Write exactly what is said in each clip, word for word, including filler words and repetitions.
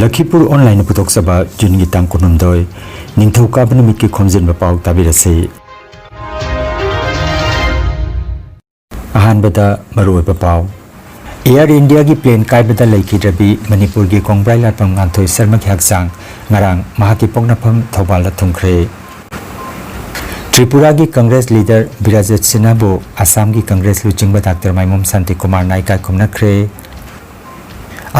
ꯂꯈꯤꯄꯨꯔ ꯑꯣꯟꯂꯥꯏꯟꯅ ꯄꯨꯊꯣꯛꯆꯕ ꯖꯨꯟꯒꯤ ꯇꯥꯡ ꯀꯨꯟꯍꯨꯝꯗꯣꯏ, ꯅꯤꯡꯊꯧꯀꯥꯕ ꯅꯨꯃꯤꯠꯀꯤ ꯈꯣꯝꯖꯤꯟꯕ ꯄꯥꯎ ꯇꯥꯕꯤꯔꯁꯤ꯫ ꯑꯍꯥꯟꯕꯗ ꯃꯔꯨꯑꯣꯏꯕ ꯄꯥꯎ꯫ ꯑꯦꯌꯔ ꯏꯟꯗꯤꯌꯥꯒꯤ ꯄ꯭ꯂꯦꯟ ꯀꯥꯏꯕꯗ ꯂꯩꯈꯤꯗ꯭ꯔꯕꯤ ꯃꯅꯤꯄꯨꯔꯒꯤ ꯀꯣꯡꯕ꯭ꯔꯥꯏ ꯂꯥꯠꯄꯝ ꯉꯥꯟꯊꯣꯏ ꯁꯔꯃꯒꯤ ꯍꯛꯆꯥꯡ ꯉꯔꯥꯡ ꯃꯍꯥꯛꯀꯤ ꯄꯣꯛꯅꯐꯝ ꯊꯧꯕꯥꯜꯗ ꯊꯨꯡꯈ꯭ꯔꯦ꯫ ꯇ꯭ꯔꯤꯄꯨꯔꯥꯒꯤ ꯀꯪꯒ꯭ꯔꯦꯁ ꯂꯤꯗꯔ ꯕꯤꯔꯥꯖꯤꯠ ꯁꯤꯟꯍꯥꯕꯨ ꯑꯁꯥꯝꯒꯤ ꯀꯪꯒ꯭ꯔꯦꯁ ꯂꯨꯆꯤꯡꯕ ꯗꯥꯛꯇꯔ ꯃꯥꯏꯃꯣꯝ ꯁꯥꯟꯇꯤꯀꯨꯃꯥꯔꯅ ꯏꯀꯥꯏ ꯈꯨꯝꯅꯈ꯭ꯔꯦ꯫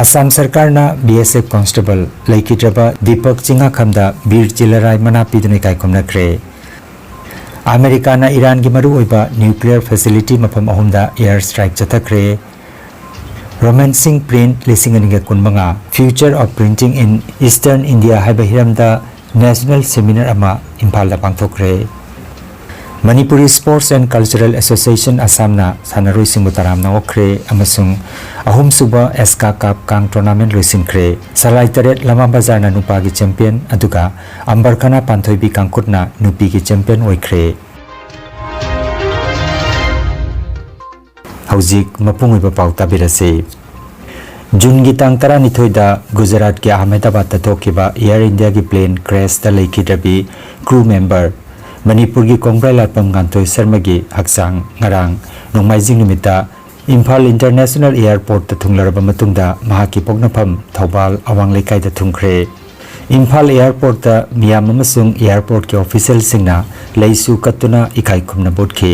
ꯑꯁꯥꯝ ꯁꯔꯀꯥꯔꯅ ꯕꯤ ꯑꯦꯁ ꯑꯦꯐ ꯀꯣꯟꯁꯇꯦꯕꯜ ꯂꯩꯈꯤꯗ꯭ꯔꯕ ꯗꯤꯄꯛ ꯆꯤꯡꯉꯥꯈꯝꯗ ꯕꯤꯔ ꯆꯤꯂꯔꯥꯏ ꯃꯅꯥ ꯄꯤꯗꯨꯅ ꯏꯀꯥꯏ ꯈꯨꯝꯅꯈ꯭ꯔꯦ꯫ ꯑꯃꯦꯔꯤꯀꯥꯅ ꯏꯔꯥꯟꯒꯤ ꯃꯔꯨꯑꯣꯏꯕ ꯅ꯭ꯌꯨꯀ꯭ꯂꯤꯌꯔ ꯐꯦꯁꯤꯂꯤꯇꯤ ꯃꯐꯝ ꯑꯍꯨꯝꯗ ꯑꯦꯌꯔ ꯁ꯭ꯇ꯭ꯔꯥꯏꯛ ꯆꯠꯊꯈ꯭ꯔꯦ꯫ ꯔꯣꯃꯦꯟꯁꯤꯡ ꯄ꯭ꯔꯤꯟꯠ ꯂꯤꯁꯤꯡ ꯑꯅꯤꯒ ꯀꯨꯟꯃꯉꯥ, Future of Printing in Eastern India ꯍꯥꯏꯕ ꯍꯤꯔꯝꯗ ꯅꯦꯁꯅꯦꯜ ꯁꯦꯃꯤꯅꯥꯔ ꯑꯃ ꯏꯝꯐꯥꯜꯗ ꯄꯥꯡꯊꯣꯛꯈ꯭ꯔꯦ꯫ Manipuri sports and cultural association ꯑꯁꯥꯝꯅ ꯁꯥꯟꯅꯔꯣꯏꯁꯤꯡꯕꯨ ꯇꯔꯥꯝꯅ ꯑꯣꯛꯈ꯭ꯔꯦ ꯑꯃꯁꯨꯡ ꯑꯍꯨꯝꯁꯨꯕ ꯑꯦꯁꯀꯥ ꯀꯞ ꯀꯥꯡ ꯇꯣꯔꯅꯥꯃꯦꯟꯠ ꯂꯣꯏꯁꯤꯟꯈ꯭ꯔꯦ꯫ ꯁꯂꯥꯏ ꯇꯔꯦꯠ ꯂꯃꯥ ꯕꯖꯥꯔꯅ ꯅꯨꯄꯥꯒꯤ ꯆꯦꯝꯄꯤꯌꯟ, ꯑꯗꯨꯒ ꯑꯝꯕꯔꯈꯅꯥ ꯄꯥꯟꯊꯣꯏꯕꯤ ꯀꯥꯡꯈꯨꯠꯅ ꯅꯨꯄꯤꯒꯤ ꯆꯦꯝꯄꯤꯌꯟ ꯑꯣꯏꯈ꯭ꯔꯦ꯫ ꯍꯧꯖꯤꯛ ꯃꯄꯨꯡ ꯑꯣꯏꯕ ꯄꯥꯎ ꯇꯥꯕꯤꯔꯁꯤ꯫ ꯖꯨꯟꯒꯤ ꯇꯥꯡ ꯇꯔꯥꯅꯤꯊꯣꯏꯗ ꯒꯨꯖꯔꯥꯠꯀꯤ ꯑꯍꯃꯦꯗꯥꯕꯥꯗꯇ ꯊꯣꯛꯈꯤꯕ ꯑꯦꯌꯔ ꯏꯟꯗꯤꯌꯥꯒꯤ ꯄ꯭ꯂꯦꯟ ꯀ꯭ꯔꯦꯁꯇ ꯂꯩꯈꯤꯗ꯭ꯔꯕꯤ ꯀ꯭ꯔꯨ ꯃꯦꯝꯕꯔ ꯃꯅꯤꯄꯨꯔꯒꯤ ꯀꯣꯡꯕ꯭ꯔꯥꯏ ꯂꯥꯠꯄꯝ ꯉꯥꯟꯊꯣꯏ ꯁꯔꯃꯒꯤ ꯍꯛꯆꯥꯡ ꯉꯔꯥꯡ ꯅꯣꯡꯃꯥꯏꯖꯤꯡ ꯅꯨꯃꯤꯠꯇ ꯏꯝꯐꯥꯜ ꯏꯟꯇꯔꯅꯦꯁꯅꯦꯜ ꯑꯦꯌꯔꯄꯣꯔꯠꯇ ꯊꯨꯡꯂꯔꯕ ꯃꯇꯨꯡꯗ ꯃꯍꯥꯛꯀꯤ ꯄꯣꯛꯅꯐꯝ ꯊꯧꯕꯥꯜ ꯑꯋꯥꯡ ꯂꯩꯀꯥꯏꯗ ꯊꯨꯡꯈ꯭ꯔꯦ꯫ ꯏꯝꯐꯥꯜ ꯑꯦꯌꯔꯄꯣꯔꯠꯇ ꯃꯤꯌꯥꯝ ꯑꯃꯁꯨꯡ ꯑꯦꯌꯔꯄꯣꯔꯠꯀꯤ ꯑꯣꯐꯤꯁꯤꯌꯦꯜꯁꯤꯡꯅ ꯂꯩꯁꯨ ꯀꯠꯇꯨꯅ ꯏꯀꯥꯏ ꯈꯨꯝꯅꯕ ꯎꯠꯈꯤ꯫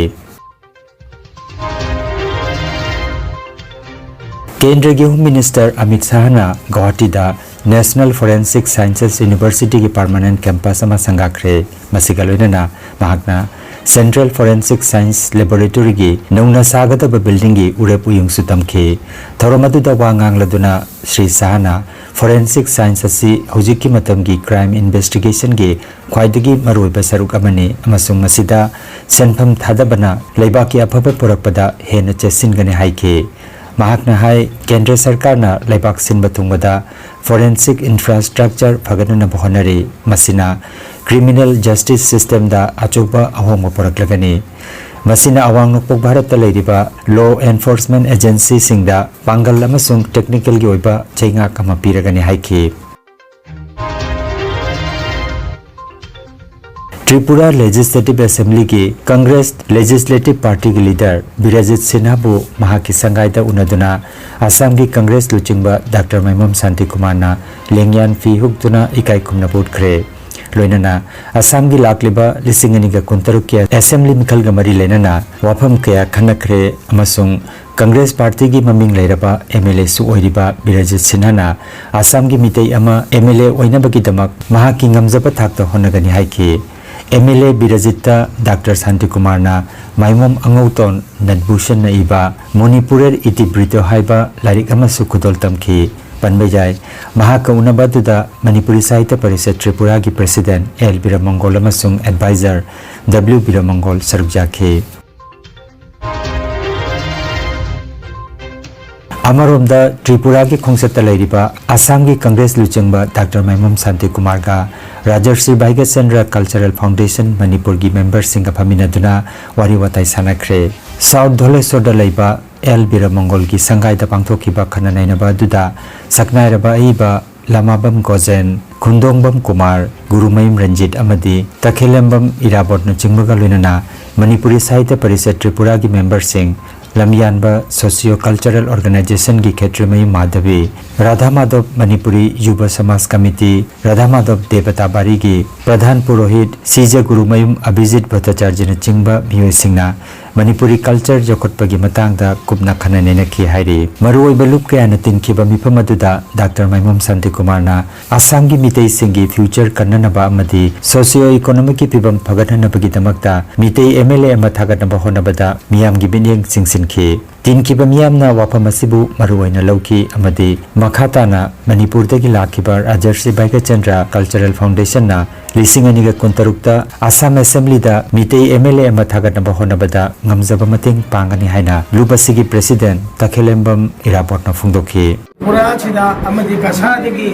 ꯀꯦꯟꯗ꯭ꯔꯒꯤ ꯍꯣꯝ ꯃꯤꯅꯤꯁꯇꯔ ꯑꯃꯤꯠ ꯁꯥꯍꯅ ꯒꯧꯍꯥꯇꯤꯗ ꯅꯦꯁꯅꯦꯜ ꯐꯣꯔꯦꯟꯁꯤꯛ ꯁꯥꯏꯟꯁꯦꯁ ꯌꯨꯅꯤꯚꯔꯁꯤꯇꯤꯒꯤ ꯄꯔꯃꯥꯅꯦꯟꯠ ꯀꯦꯝꯄꯁ ꯑꯃ ꯁꯪꯒꯥꯈ꯭ꯔꯦ꯫ ꯃꯁꯤꯒ ꯂꯣꯏꯅꯅ ꯃꯍꯥꯛꯅ ꯁꯦꯟꯇ꯭ꯔꯦꯜ ꯐꯣꯔꯦꯟꯁꯤꯛ ꯁꯥꯏꯟꯁ ꯂꯦꯕꯣꯔꯦꯇꯣꯔꯤꯒꯤ ꯅꯧꯅ ꯁꯥꯒꯗꯕ ꯕꯤꯜꯗꯤꯡꯒꯤ ꯎꯔꯦꯞ ꯎꯌꯨꯡꯁꯨ ꯇꯝꯈꯤ꯫ ꯊꯧꯔꯝ ꯑꯗꯨꯗ ꯋꯥ ꯉꯥꯡꯂꯗꯨꯅ ꯁ꯭ꯔꯤ ꯁꯥꯍꯅ ꯐꯣꯔꯦꯟꯁꯤꯛ ꯁꯥꯏꯟꯁ ꯑꯁꯤ ꯍꯧꯖꯤꯛꯀꯤ ꯃꯇꯝꯒꯤ ꯀ꯭ꯔꯥꯏꯝ ꯏꯟꯚꯦꯁꯇꯤꯒꯦꯁꯟꯒꯤ ꯈ꯭ꯋꯥꯏꯗꯒꯤ ꯃꯔꯨꯑꯣꯏꯕ ꯁꯔꯨꯛ ꯑꯃꯅꯤ ꯑꯃꯁꯨꯡ ꯃꯁꯤꯗ ꯁꯦꯟꯐꯝ ꯊꯥꯗꯕꯅ ꯂꯩꯕꯥꯛꯀꯤ ꯑꯐꯕ ꯄꯨꯔꯛꯄꯗ ꯍꯦꯟꯅ ꯆꯦꯠꯁꯤꯟꯒꯅꯤ ꯍꯥꯏꯈꯤ꯫ ꯃꯍꯥꯛꯅ ꯍꯥꯏ, ꯀꯦꯟꯗ꯭ꯔ ꯁꯔꯀꯥꯔꯅ ꯂꯩꯕꯥꯛ ꯁꯤꯟꯕ ꯊꯨꯡꯕꯗ ꯐꯣꯔꯦꯟꯁꯤꯛ ꯏꯟꯐ꯭ꯔꯥꯁ꯭ꯇ꯭ꯔꯛꯆꯔ ꯐꯒꯠꯅꯅꯕ ꯍꯣꯠꯅꯔꯤ꯫ ꯃꯁꯤꯅ ꯀ꯭ꯔꯤꯃꯤꯅꯦꯜ ꯖꯁꯇꯤꯁ ꯁꯤꯁꯇꯦꯝꯗ ꯑꯆꯧꯕ ꯑꯍꯣꯡꯕ ꯄꯨꯔꯛꯂꯒꯅꯤ꯫ ꯃꯁꯤꯅ ꯑꯋꯥꯡ ꯅꯣꯡꯄꯣꯛ ꯚꯥꯔꯠꯇ ꯂꯩꯔꯤꯕ law enforcement agencyꯁꯤꯡꯗ ꯄꯥꯡꯒꯜ ꯑꯃꯁꯨꯡ technicalꯒꯤ ꯑꯣꯏꯕ ꯆꯩꯉꯥꯛ ꯑꯃ ꯄꯤꯔꯒꯅꯤ ꯍꯥꯏꯈꯤ꯫ Tripura Legislative Assemblyꯒꯤ Congress Legislative Partyꯒꯤ leader ꯕꯤꯔꯖꯤꯠ ꯁꯤꯟꯍꯥꯕꯨ ꯃꯍꯥꯛꯀꯤ ꯁꯪꯒꯥꯏꯗ ꯎꯅꯗꯨꯅ ꯑꯁꯥꯝꯒꯤ Congress ꯂꯨꯆꯤꯡꯕ ꯗꯥꯛꯇꯔ ꯃꯥꯏꯃꯣꯝ ꯁꯥꯟꯇꯤꯀꯨꯃꯥꯔꯅ ꯂꯦꯡꯌꯥꯟ ꯐꯤ ꯍꯨꯛꯇꯨꯅ ꯏꯀꯥꯏ ꯈꯨꯝꯅꯕ ꯎꯠꯈ꯭ꯔꯦ꯫ ꯂꯣꯏꯅꯅ ꯑꯁꯥꯝꯒꯤ ꯂꯥꯛꯂꯤꯕ ꯂꯤꯁꯤꯡ ꯑꯅꯤꯒ ꯀꯨꯟꯇꯔꯨꯛꯀꯤ Assembly ꯃꯤꯈꯜꯒ ꯃꯔꯤ ꯂꯩꯅꯅ ꯋꯥꯐꯝ ꯀꯌꯥ ꯈꯟꯅꯈ꯭ꯔꯦ ꯑꯃꯁꯨꯡ Congress Partyꯒꯤ ꯃꯃꯤꯡ ꯂꯩꯔꯕ MLAꯁꯨ ꯑꯣꯏꯔꯤꯕ ꯕꯤꯔꯖꯤꯠ ꯁꯤꯟꯍꯥꯅ ꯑꯁꯥꯝꯒꯤ ꯃꯤꯇꯩ ꯑꯃ MLA ꯑꯣꯏꯅꯕꯒꯤꯗꯃꯛ ꯃꯍꯥꯛꯀꯤ ꯉꯝꯖꯕ ꯊꯥꯛꯇ ꯍꯣꯠꯅꯒꯅꯤ ꯍꯥꯏꯈꯤ꯫ MLA ꯕꯤꯔꯖꯤꯠꯇ ꯗꯥꯛꯇꯔ ꯁꯥꯟꯇꯤꯀꯨꯃꯥꯔꯅ ꯃꯥꯏꯃꯣꯝ ꯑꯉꯧꯇꯣꯟ ꯅꯠꯚꯨꯁꯟꯅ ꯏꯕ ꯃꯅꯤꯄꯨꯔꯦꯔ ꯏꯇꯤꯕ꯭ꯔꯤꯇꯣ ꯍꯥꯏꯕ ꯂꯥꯏꯔꯤꯛ ꯑꯃꯁꯨ ꯈꯨꯗꯣꯜ ꯇꯝꯈꯤ꯫ ꯄꯟꯕ ꯌꯥꯏ, ꯃꯍꯥꯛꯀ ꯎꯅꯕ ꯑꯗꯨꯗ ꯃꯅꯤꯄꯨꯔꯤ ꯁꯥꯍꯤꯇ꯭ꯌ ꯄꯔꯤꯁꯠ ꯇ꯭ꯔꯤꯄꯨꯔꯥꯒꯤ President ꯑꯦꯜ ꯕꯤꯔꯃꯪꯒꯣꯜ ꯑꯃꯁꯨꯡ Advisor ꯗꯕ꯭ꯂꯤꯎ ꯕꯤꯔꯃꯪꯒꯣꯜ ꯁꯔꯨꯛ ꯌꯥꯈꯤ꯫ ꯑꯃꯔꯣꯝꯗ ꯇ꯭ꯔꯤꯄꯨꯔꯥꯒꯤ ꯈꯣꯡꯆꯠꯇ ꯂꯩꯔꯤꯕ ꯑꯁꯥꯝꯒꯤ Congress ꯂꯨꯆꯤꯡꯕ ꯗꯥꯛꯇꯔ ꯃꯥꯏꯃꯣꯝ ꯁꯥꯟꯇꯤꯀꯨꯃꯥꯔꯒ ꯔꯥꯖꯔꯁꯤ ꯕꯥꯏꯒꯆꯟꯗ꯭ꯔ Cultural Foundation ꯃꯅꯤꯄꯨꯔꯒꯤ memberꯁꯤꯡꯒ ꯐꯝꯃꯤꯟꯅꯗꯨꯅ ꯋꯥꯔꯤ ꯋꯥꯇꯥꯏ ꯁꯥꯟꯅꯈ꯭ꯔꯦ꯫ South ꯙꯣꯂꯦꯁꯣꯔꯗ ꯂꯩꯕ ꯑꯦꯜ ꯕꯤꯔꯃꯪꯒꯣꯜꯒꯤ ꯁꯪꯒꯥꯏꯗ ꯄꯥꯡꯊꯣꯛꯈꯤꯕ ꯈꯟꯅ ꯅꯩꯅꯕ ꯑꯗꯨꯗ ꯁꯛꯅꯥꯏꯔꯕ ꯑꯏꯕ ꯂꯃꯥꯕꯝ ꯒꯣꯖꯦꯟ, ꯈꯨꯟꯗꯣꯡꯕꯝ ꯀꯨꯃꯥꯔ, ꯒꯨꯔꯨꯃꯌꯨꯝ ꯔꯟꯖꯤꯠ ꯑꯃꯗꯤ ꯇꯈꯦꯂꯦꯝꯕꯝ ꯏꯔꯥꯕꯣꯠꯅꯆꯤꯡꯕꯒ ꯂꯣꯏꯅꯅ ꯃꯅꯤꯄꯨꯔꯤ ꯁꯥꯍꯤꯇ꯭ꯌ ꯄꯔꯤꯁꯠ ꯇ꯭ꯔꯤꯄꯨꯔꯥꯒꯤ memberꯁꯤꯡ, ꯂꯝꯌꯥꯟꯕ Socio Cultural Organizationꯒꯤ ꯈꯦꯇ꯭ꯔꯤꯃꯌꯨꯝ ꯃꯥꯙꯕꯤ, ꯔꯥꯙꯥ ꯃꯥꯙꯕ ꯃꯅꯤꯄꯨꯔꯤ ꯌꯨꯕ ꯁꯃꯥꯖ ꯀꯃꯤꯇꯤ, ꯔꯥꯙꯥ ꯃꯥꯙꯕ ꯗꯦꯕꯇꯥ ꯕꯥꯔꯤꯒꯤ ꯄ꯭ꯔꯙꯥꯟ ꯄꯨꯔꯣꯍꯤꯠ ꯁꯤꯖ ꯒꯨꯔꯨꯃꯌꯨꯝ ꯑꯕꯤꯖꯤꯠ ꯚꯠꯇꯥꯆꯥꯔꯖꯤꯅꯆꯤꯡꯕ ꯃꯤꯑꯣꯏꯁꯤꯡꯅ ꯃꯅꯤꯄꯨꯔꯤ culture ꯌꯣꯛꯈꯠꯄꯒꯤ ꯃꯇꯥꯡꯗ ꯀꯨꯞꯅ ꯈꯟꯅ ꯅꯩꯅꯈꯤ ꯍꯥꯏꯔꯤ꯫ ꯃꯔꯨꯑꯣꯏꯕ ꯂꯨꯞ ꯀꯌꯥꯅ ꯇꯤꯟꯈꯤꯕ ꯃꯤꯐꯝ ꯑꯗꯨꯗ ꯗꯥꯛꯇꯔ ꯃꯥꯏꯃꯣꯝ ꯁꯥꯟꯇꯤꯀꯨꯃꯥꯔꯅ ꯑꯁꯥꯝꯒꯤ ꯃꯤꯇꯩꯁꯤꯡꯒꯤ future ꯀꯟꯅꯅꯕ ꯑꯃꯗꯤ socio economicꯀꯤ ꯐꯤꯕꯝ ꯐꯒꯠꯍꯟꯅꯕꯒꯤꯗꯃꯛꯇ ꯃꯤꯇꯩ MLA ꯑꯃ ꯊꯥꯒꯠꯅꯕ ꯍꯣꯠꯅꯕꯗ ꯃꯤꯌꯥꯝꯒꯤ ꯃꯤꯠꯌꯦꯡ ꯆꯤꯡꯁꯤꯟꯈꯤ꯫ ꯇꯤꯟꯈꯤꯕ ꯃꯤꯌꯥꯝꯅ ꯋꯥꯐꯝ ꯑꯁꯤꯕꯨ ꯃꯔꯨꯑꯣꯏꯅ ꯂꯧꯈꯤ ꯑꯃꯗꯤ ꯃꯈꯥ ꯇꯥꯅ ꯃꯅꯤꯄꯨꯔꯗꯒꯤ ꯂꯥꯛꯈꯤꯕ ꯔꯥꯖꯔꯁꯤ ꯕꯥꯏꯒꯆꯟꯗ꯭ꯔ Cultural Foundationꯅ ꯂꯤꯁꯤꯡ ꯑꯅꯤꯒ ꯀꯨꯟꯇꯔꯨꯛꯇ ꯑꯁꯥꯝ Assemblyꯗ ꯃꯤꯇꯩ MLA ꯑꯃ ꯊꯥꯒꯠꯅꯕ ꯍꯣꯠꯅꯕꯗ ꯉꯝꯖꯕ ꯃꯇꯦꯡ ꯄꯥꯡꯒꯅꯤ ꯍꯥꯏꯅ ꯂꯨꯞ ꯑꯁꯤꯒꯤ President ꯇꯈꯦꯂꯦꯝꯕꯝ ꯏꯔꯥꯕꯣꯠꯅ ꯐꯣꯡꯗꯣꯛꯈꯤ꯫ ꯄꯨꯔꯥꯁꯤꯗ ꯑꯃꯗꯤ ꯀꯁꯥꯗꯒꯤ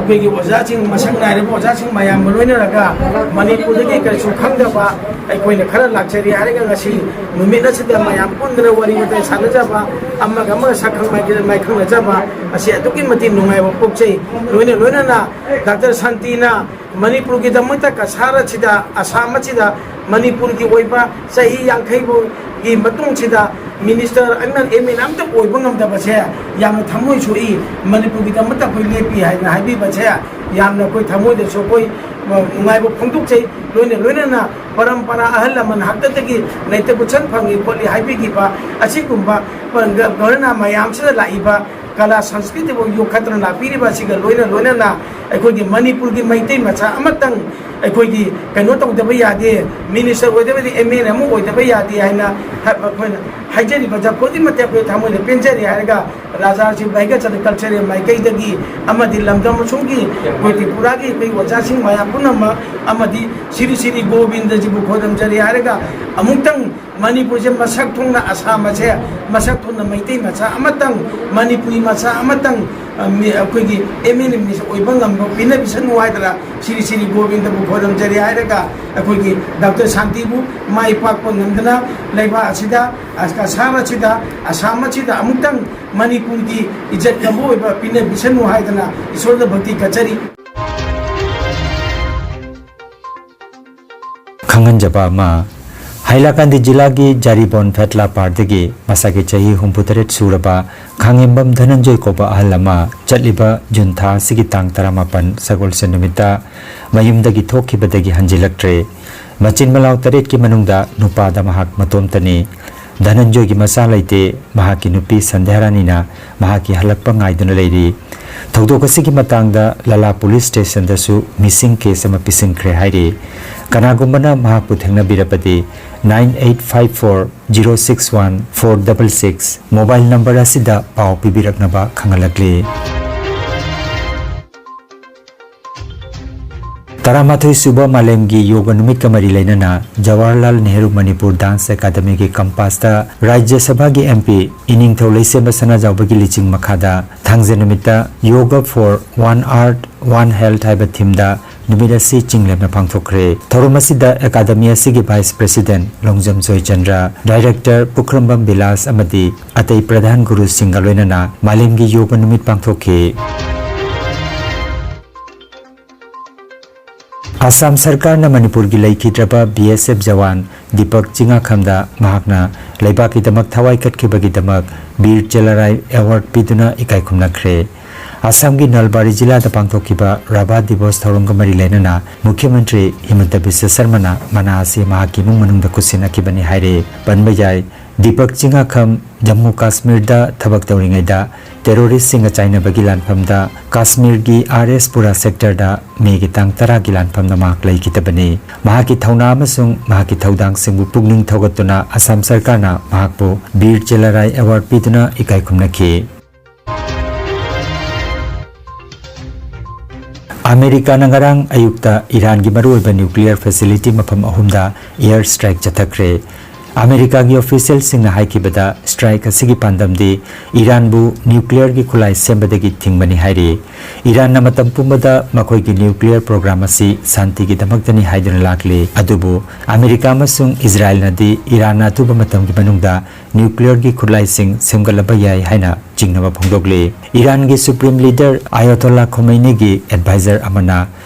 ꯑꯩꯈꯣꯏꯒꯤ ꯑꯣꯖꯥꯁꯤꯡ, ꯃꯁꯛ ꯅꯥꯏꯔꯕ ꯑꯣꯖꯥꯁꯤꯡ ꯃꯌꯥꯝꯒ ꯂꯣꯏꯅꯔꯒ, ꯃꯅꯤꯄꯨꯔꯗꯒꯤ ꯀꯔꯤꯁꯨ ꯈꯪꯗꯕ ꯑꯩꯈꯣꯏꯅ ꯈꯔ ꯂꯥꯛꯆꯔꯤ ꯍꯥꯏꯔꯒ, ꯉꯁꯤ ꯅꯨꯃꯤꯠ ꯑꯁꯤꯗ ꯃꯌꯥꯝ ꯄꯨꯟꯗꯨꯅ ꯋꯥꯔꯤ ꯋꯥꯇꯥꯏ ꯁꯥꯟꯅꯖꯕ, ꯑꯃꯒ ꯑꯃꯒ ꯁꯛꯈꯪ ꯃꯥꯏꯈꯪ-, ꯃꯥꯏꯈꯪꯅꯖꯕ ꯑꯁꯤ ꯑꯗꯨꯛꯀꯤ ꯃꯇꯤꯛ ꯅꯨꯡꯉꯥꯏꯕ ꯄꯣꯛꯆꯩ꯫ ꯂꯣꯏꯅ ꯂꯣꯏꯅꯅ ꯗꯥꯛꯇꯔ ꯁꯥꯟꯇꯤꯅ ꯃꯅꯤꯄꯨꯔꯒꯤꯗꯃꯛꯇ ꯀꯁꯥꯔ ꯑꯁꯤꯗ, ꯑꯁꯥꯝ ꯑꯁꯤꯗ ꯃꯅꯤꯄꯨꯔꯒꯤ ꯑꯣꯏꯕ ꯆꯍꯤ ꯌꯥꯡꯈꯩꯒꯤ ꯃꯇꯨꯡꯁꯤꯗ ꯃꯤꯅꯤꯁꯇꯔ ꯑꯃ, ꯑꯦꯝ ꯑꯦꯜ ꯑꯦ ꯑꯝꯇ ꯑꯣꯏꯕ ꯉꯝꯗꯕꯁꯦ ꯌꯥꯝꯅ ꯊꯃꯣꯏ ꯁꯣꯛꯏ꯫ ꯃꯅꯤꯄꯨꯔꯒꯤꯗꯃꯛꯇ ꯑꯩꯈꯣꯏ ꯂꯦꯞꯄꯤ ꯍꯥꯏꯅ ꯍꯥꯏꯕꯤꯕꯁꯦ ꯌꯥꯝꯅ ꯑꯩꯈꯣꯏ ꯊꯃꯣꯏꯗꯁꯨ ꯑꯩꯈꯣꯏ, ꯑ, ꯅꯨꯡꯉꯥꯏꯕ ꯐꯣꯡꯗꯣꯛꯆꯩ꯫ ꯂꯣꯏꯅ ꯂꯣꯏꯅꯅ ꯄꯔꯝꯄꯔꯥ ꯑꯍꯜ ꯂꯃꯟ ꯍꯥꯛꯇꯛꯇꯒꯤ ꯅꯩꯇ ꯄꯨꯠꯁꯟ ꯐꯪꯉꯤ ꯈꯣꯠꯂꯤ ꯍꯥꯏꯕꯤꯈꯤꯕ ꯑꯁꯤꯒꯨꯝꯕ ꯒ-, ꯒꯔꯅ ꯃꯌꯥꯝꯁꯤꯗ ꯂꯥꯛꯏꯕ ꯀꯂꯥ ꯁꯪꯁꯀ꯭ꯔꯤꯇꯤꯕꯨ ꯌꯣꯛꯈꯠꯇꯨꯅ ꯂꯥꯛꯄꯤꯔꯤꯕ ꯑꯁꯤꯒ ꯂꯣꯏꯅ ꯂꯣꯏꯅꯅ ꯑꯩꯈꯣꯏꯒꯤ ꯃꯅꯤꯄꯨꯔꯒꯤ ꯃꯩꯇꯩ ꯃꯆꯥ ꯑꯃꯇꯪ ꯑꯩꯈꯣꯏꯒꯤ ꯀꯩꯅꯣ ꯇꯧꯗꯕ ꯌꯥꯗꯦ, ꯃꯤꯅꯤꯁꯇꯔ ꯑꯣꯏꯗꯕꯗꯤ ꯑꯦꯝ ꯑꯦꯜ ꯑꯦ ꯑꯃ ꯑꯣꯏꯗꯕ ꯌꯥꯗꯦ ꯍꯥꯏꯅ ꯍ-, ꯑꯩꯈꯣꯏꯅ ꯍꯥꯏꯖꯔꯤꯕ ꯖꯒꯣꯠꯀꯤ ꯃꯇꯤꯛ ꯑꯩꯈꯣꯏ ꯊꯃꯣꯏꯗ ꯄꯦꯟꯖꯔꯤ ꯍꯥꯏꯔꯒ ꯔꯥꯖꯥ ꯁꯤꯕ ꯍꯩꯀꯠ ꯆꯠꯂꯤ ꯀꯜꯆꯔꯦꯜ ꯃꯥꯏꯀꯩꯗꯒꯤ ꯑꯃꯗꯤ ꯂꯝꯗꯝ ꯑꯁꯣꯝꯒꯤ ꯑꯩꯈꯣꯏ ꯇ꯭ꯔꯤꯄꯨꯔꯥꯒꯤ ꯑꯩꯈꯣꯏ ꯑꯣꯖꯥꯁꯤꯡ ꯃꯌꯥꯝ ꯄꯨꯝꯅꯃꯛ ꯑꯃꯗꯤ ꯁꯤꯔꯤ ꯁꯤꯔꯤ ꯒꯣꯕꯤꯟꯗꯖꯤꯕꯨ ꯈꯣꯏꯔꯝꯖꯔꯤ ꯍꯥꯏꯔꯒ ꯑꯃꯨꯛꯇꯪ ꯃꯅꯤꯄꯨꯔꯁꯦ ꯃꯁꯛ ꯊꯣꯡꯅ ꯑꯁꯥꯝ ꯑꯁꯦ, ꯃꯁꯛ ꯊꯣꯡꯅ ꯃꯩꯇꯩ ꯃꯆꯥ ꯑꯃꯇꯪ, ꯃꯅꯤꯄꯨꯔꯤ ꯃꯆꯥ ꯑꯃꯇꯪ, ꯑ, ꯃꯤ-, ꯑꯩꯈꯣꯏꯒꯤ ꯑꯦꯝ ꯑꯦꯜ ꯑꯦ ꯃꯤꯅꯤꯁꯇꯔ ꯑꯣꯏꯕ ꯉꯝꯕ ꯄꯤꯅꯕꯤꯁꯅꯨ ꯍꯥꯏꯗꯅ ꯁꯤꯔꯤ ꯁꯤꯔꯤ ꯒꯣꯕꯤꯟꯗꯕꯨ ꯈꯣꯏꯔꯝꯖꯔꯤ ꯍꯥꯏꯔꯒ ꯑꯩꯈꯣꯏꯒꯤ ꯗꯥꯛꯇꯔ ꯁꯥꯟꯇꯤꯕꯨ ꯃꯥꯏ ꯄꯥꯛꯄ ꯉꯝꯗꯅ ꯂꯩꯕꯥꯛ ꯑꯁꯤꯗ, ꯑꯁꯥꯝ ꯑꯁꯤꯗ, ꯑꯁꯥꯝ ꯑꯁꯤꯗ ꯑꯃꯨꯛꯇꯪ ꯃꯅꯤꯄꯨꯔꯒꯤ ꯏꯖꯠ ꯉꯝꯕ ꯑꯣꯏꯕ ꯄꯤꯅꯕꯤꯁꯅꯨ ꯍꯥꯏꯗꯅ ꯏꯁꯣꯔꯗ ꯚꯛꯇꯤ ꯀꯠꯆꯔꯤ꯫ ꯈꯪꯍꯟꯖꯕ ꯑꯃ, ꯍꯥꯏꯂꯥꯀꯥꯟꯗꯤ ꯖꯤꯂꯥꯒꯤ ꯖꯥꯔꯤꯕꯣꯟ ꯐꯦꯠꯂꯥ ꯄꯥꯔꯗꯒꯤ ꯃꯁꯥꯒꯤ ꯆꯍꯤ ꯍꯨꯝꯐꯨꯇꯔꯦꯠ ꯁꯨꯔꯕ ꯈꯥꯉꯦꯝꯕꯝ ꯙꯅꯟꯖꯣꯏ ꯀꯧꯕ ꯑꯍꯜ ꯑꯃ ꯆꯠꯂꯤꯕ ꯖꯨꯟ ꯊꯥ ꯑꯁꯤꯒꯤ ꯇꯥꯡ ꯇꯔꯥꯃꯥꯄꯟ ꯁꯒꯣꯜꯁꯦꯟ ꯅꯨꯃꯤꯠꯇ ꯃꯌꯨꯝꯗꯒꯤ ꯊꯣꯛꯈꯤꯕꯗꯒꯤ ꯍꯟꯖꯤꯜꯂꯛꯇ꯭ꯔꯦ꯫ ꯃꯆꯤꯟ ꯃꯅꯥꯎ ꯇꯔꯦꯠꯀꯤ ꯃꯅꯨꯡꯗ ꯅꯨꯄꯥꯗ ꯃꯍꯥꯛ ꯃꯇꯣꯝꯇꯅꯤ꯫ ꯙꯅꯟꯖꯣꯏꯒꯤ ꯃꯆꯥ ꯂꯩꯇꯦ꯫ ꯃꯍꯥꯛꯀꯤ ꯅꯨꯄꯤ ꯁꯟꯙ꯭ꯌꯥꯔꯥꯅꯤꯅ ꯃꯍꯥꯛꯀꯤ ꯍꯜꯂꯛꯄ ꯉꯥꯏꯗꯨꯅ ꯂꯩꯔꯤ꯫ ꯊꯧꯗꯣꯛ ꯑꯁꯤꯒꯤ ꯃꯇꯥꯡꯗ ꯂꯂꯥ ꯄꯨꯂꯤꯁ ꯁ꯭ꯇꯦꯁꯟꯗꯁꯨ ꯃꯤꯁꯤꯡ ꯀꯦꯁ ꯑꯃ ꯄꯤꯁꯤꯟꯈ꯭ꯔꯦ ꯍꯥꯏꯔꯤ꯫ ꯀꯅꯥꯒꯨꯝꯕꯅ ꯃꯍꯥꯛꯄꯨ ꯊꯦꯡꯅꯕꯤꯔꯕꯗꯤ nine eight five four zero six one four double six mobile number ꯑꯁꯤꯗ ꯄꯥꯎ ꯄꯤꯕꯤꯔꯛꯅꯕ ꯈꯪꯍꯜꯂꯛꯂꯤ꯫ ꯇꯔꯥꯃꯥꯊꯣꯏ ꯁꯨꯕ ꯃꯥꯂꯦꯝꯒꯤ ꯌꯣꯒ ꯅꯨꯃꯤꯠꯀ ꯃꯔꯤ ꯂꯩꯅꯅ ꯖꯋꯥꯍꯔꯂꯥꯜ ꯅꯦꯍꯔꯨ ꯃꯅꯤꯄꯨꯔ ꯗꯥꯟꯁ ꯑꯦꯀꯥꯗꯃꯤꯒꯤ ꯀꯝꯄꯥꯁꯇ ꯔꯥꯖ꯭ꯌ ꯁꯚꯥꯒꯤ M P ꯏꯅꯤꯡꯊꯧ ꯂꯩꯁꯦꯝꯕ ꯁꯅꯥꯖꯥꯎꯕꯒꯤ ꯂꯤꯆꯤꯡ ꯃꯈꯥꯗ ꯊꯥꯡꯖ ꯅꯨꯃꯤꯠꯇ Yoga for One Earth, One Health ꯍꯥꯏꯕ ꯊꯤꯝꯗ ꯅꯨꯃꯤꯠ ꯑꯁꯤ ꯆꯤꯡꯂꯦꯝꯅ ꯄꯥꯡꯊꯣꯛꯈ꯭ꯔꯦ꯫ ꯊꯧꯔꯝ ꯑꯁꯤꯗ ꯑꯦꯀꯥꯗꯃꯤ ꯑꯁꯤꯒꯤ Vice President Longjam Joychandra, Director ꯄꯨꯈ꯭ꯔꯝꯕꯝ ꯕꯤꯂꯥꯁ ꯑꯃꯗꯤ ꯑꯇꯩ ꯄ꯭ꯔꯙꯥꯟ ꯒꯨꯔꯨꯁꯤꯡꯒ ꯂꯣꯏꯅꯅ ꯃꯥꯂꯦꯝꯒꯤ ꯌꯣꯒ ꯅꯨꯃꯤꯠ ꯄꯥꯡꯊꯣꯛꯈꯤ꯫ ꯑꯁꯥꯝ ꯁꯔꯀꯥꯔꯅ ꯃꯅꯤꯄꯨꯔꯒꯤ ꯂꯩꯈꯤꯗ꯭ꯔꯕ B S F Jawan Deepak ꯆꯤꯉꯥꯈꯝꯗ ꯃꯍꯥꯛꯅ ꯂꯩꯕꯥꯛꯀꯤꯗꯃꯛ ꯊꯋꯥꯏ ꯀꯠꯈꯤꯕꯒꯤꯗꯃꯛ ꯕꯤꯔ ꯆꯦꯂꯔꯥꯏ ꯑꯦꯋꯥꯔꯗ ꯄꯤꯗꯨꯅ ꯏꯀꯥꯏ ꯈꯨꯝꯅꯈ꯭ꯔꯦ꯫ ꯑꯁꯥꯝꯒꯤ ꯅꯜꯕꯥꯔꯤ ꯖꯤꯂꯥꯗ ꯄꯥꯡꯊꯣꯛꯈꯤꯕ ꯔꯥꯚꯥ ꯗꯤꯕꯣꯁ ꯊꯧꯔꯝꯒ ꯃꯔꯤ ꯂꯩꯅꯅ ꯃꯨꯈ꯭ꯌ ꯃꯟꯇ꯭ꯔꯤ ꯍꯤꯃꯟꯇ ꯕꯤꯁ꯭ꯋ ꯁꯔꯃꯅ ꯃꯅꯥ ꯑꯁꯤ ꯃꯍꯥꯛꯀꯤ ꯏꯃꯨꯡ ꯃꯅꯨꯡꯗ ꯈꯨꯠꯁꯤꯟꯅꯈꯤꯕꯅꯤ ꯍꯥꯏꯔꯦ꯫ ꯄꯟꯕ ꯌꯥꯏ, ꯗꯤꯄꯛ ꯆꯤꯉꯥꯈꯝ ꯖꯝꯃꯨ ꯀꯥꯁꯃꯤꯔꯗ ꯊꯕꯛ ꯇꯧꯔꯤꯉꯩꯗ ꯇꯦꯔꯣꯔꯤꯁꯁꯤꯡꯒ ꯆꯥꯏꯅꯕꯒꯤ ꯂꯥꯟꯐꯝꯗ ꯀꯥꯁꯃꯤꯔꯒꯤ R S Pura sectorꯗ ꯃꯦꯒꯤ ꯇꯥꯡ ꯇꯔꯥꯒꯤ ꯂꯥꯟꯐꯝꯗ ꯃꯍꯥꯛ ꯂꯩꯈꯤꯗꯕꯅꯤ꯫ ꯃꯍꯥꯛꯀꯤ ꯊꯧꯅꯥ ꯑꯃꯁꯨꯡ ꯃꯍꯥꯛꯀꯤ ꯊꯧꯗꯥꯡꯁꯤꯡꯕꯨ ꯄꯨꯛꯅꯤꯡ ꯊꯧꯒꯠꯇꯨꯅ ꯑꯁꯥꯝ ꯁꯔꯀꯥꯔꯅ ꯃꯍꯥꯛꯄꯨ ꯕꯤꯔ ꯆꯦꯂꯔꯥꯏ ꯑꯦꯋꯥꯔꯗ ꯄꯤꯗꯨꯅ ꯏꯀꯥꯏ ꯈꯨꯝꯅꯈꯤ꯫ ꯑꯃꯦꯔꯤꯀꯥꯅ ꯉꯔꯥꯡ ꯑꯌꯨꯛꯇ ꯏꯔꯥꯟꯒꯤ ꯃꯔꯨꯑꯣꯏꯕ nuclear facility ꯃꯐꯝ ꯑꯍꯨꯝꯗ air strike ꯆꯠꯊꯈ꯭ꯔꯦ꯫ ꯑꯃꯦꯔꯤꯀꯥꯒꯤ officialꯁꯤꯡꯅ ꯍꯥꯏꯈꯤꯕꯗ, strike ꯑꯁꯤꯒꯤ ꯄꯥꯟꯗꯝꯗꯤ ꯏꯔꯥꯟꯕꯨ nuclearꯒꯤ ꯈꯨꯠꯂꯥꯏ ꯁꯦꯝꯕꯗꯒꯤ ꯊꯤꯡꯕꯅꯤ ꯍꯥꯏꯔꯤ꯫ ꯏꯔꯥꯟꯅ ꯃꯇꯝ ꯄꯨꯝꯕꯗ ꯃꯈꯣꯏꯒꯤ nuclear program ꯑꯁꯤ ꯁꯥꯟꯇꯤꯒꯤꯗꯃꯛꯇꯅꯤ ꯍꯥꯏꯗꯨꯅ ꯂꯥꯛꯂꯤ꯫ ꯑꯗꯨꯕꯨ ꯑꯃꯦꯔꯤꯀꯥ ꯑꯃꯁꯨꯡ ꯏꯖꯔꯥꯏꯜꯅꯗꯤ ꯏꯔꯥꯟꯅ ꯑꯊꯨꯕ ꯃꯇꯝꯒꯤ ꯃꯅꯨꯡꯗ nuclearꯒꯤ ꯈꯨꯠꯂꯥꯏꯁꯤꯡ ꯁꯦꯝꯒꯠꯂꯕ ꯌꯥꯏ ꯍꯥꯏꯅ ꯆꯤꯡꯅꯕ ꯐꯣꯡꯗꯣꯛꯂꯤ꯫ ꯏꯔꯥꯟꯒꯤ Supreme Leader Ayatollah Khomeiniꯒꯤ advisor ꯑꯃꯅ